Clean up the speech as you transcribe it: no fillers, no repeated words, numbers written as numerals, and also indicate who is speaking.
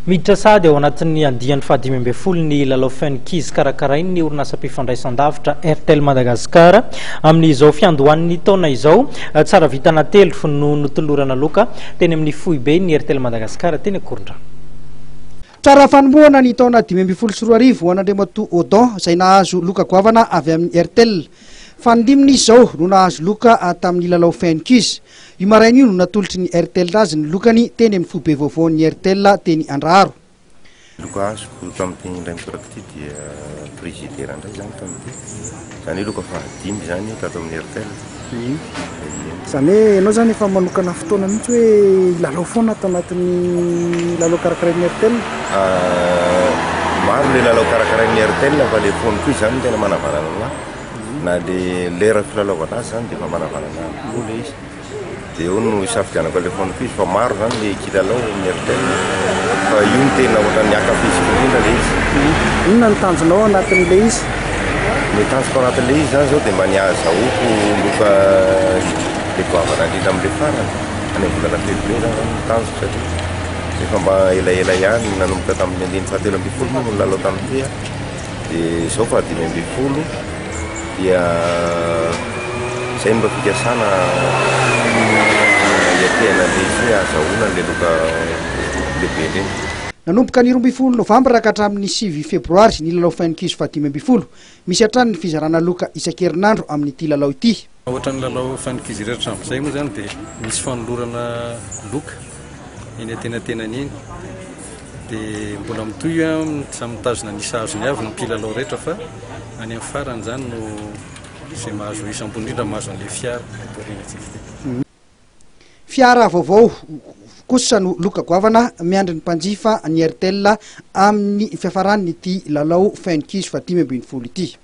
Speaker 1: Miditra sahady ao anatin'ny andiany faha-15 ny lalao Fun Quiz karakarain'ny orinasam-pifandraisandavitra Airtel Madagascar amin'izao fiandohan'ny taona izao. Tsara vintana telo no notolorana loka teny amin'ny foiben'ny Airtel Madagascar teny Ankorondrano.
Speaker 2: Tsara fanombohana ny taona 2015 ho an'Andriamatoa Odon izay nahazo loka goavana avy amin'ny Airtel. Fanindiminy izy izao no nahazo loka tamin'ny lalao Fun Quiz. Io maraina io no natolotry ny Airtel azy ny lokany teny amin'ny foibe vaovaon'ny Airtel teny Andraharo.
Speaker 3: Loka azoko tamin'ity indray mitoraka ity dia frigidaire indray izany tamin'ity. Izany hoe loka fahadimy izany tato amin'ny Airtel.
Speaker 2: Izany hoe ianao izany efa manokana fotoana mihitsy hoe hilalao foana ato anatin'ny lalao karakarain'ny Airtel?
Speaker 3: Maro ilay lalao karakarain'ny Airtel fa ilay phone koa izany no tena manavanana anahy. Na le lera filalaovana azy zany dia efa manavanana ahy koa le izy. Dia eo no isafidianako an'ilay phone quiz fa maro zany le kilalao amin'ny Airtel fa io no tena ohatran'ny ankafiziko indrindra le izy.
Speaker 2: Inona no tanjonao anatin'ilay izy?
Speaker 3: Ny tanjoko anatin'ilay izy zany zao dia mba ny ahazahoako loka le goavana indrindra amin'ilay farany, any amin'ny volana février zany zany no tanjoko satria efa mba elaela ihany nanomboka tamin'ny andininy fahatelo ambin'ny folo moa no nilalao tamin'ity aho. Dia izao faha 15 dia izay no mba fikasana hiatrehana an'ilay izy hoe hahazahoana an'ilay loka lehibe indrindra.
Speaker 2: Nanomboka ny 12 novambra ka hatramin'ny 9 febroary ny lalao Fenkizo faha 15. Misy hatrany ny fizarana loka isan-kerinandro amin'ity lalao ity.
Speaker 4: Ohatran'ny lalao fanankizy irery hatramin'izay moa izany dia misy fanolorana loka eny antenatenany eny. Dia mbola mitohy samy mitazona ny isa azony avy ny mpilalao rehetra fa any amin'ny farany izany no izay mahazo isa ambony indrindra mahazo an'ilay fiara eto aorianantsika ity.
Speaker 2: Fiara vaovao kosa no loka goavana miandry ny mpanjifa ny Airtel amin'ny fiafaran'ity lalao Fenkizo faha 15 ity.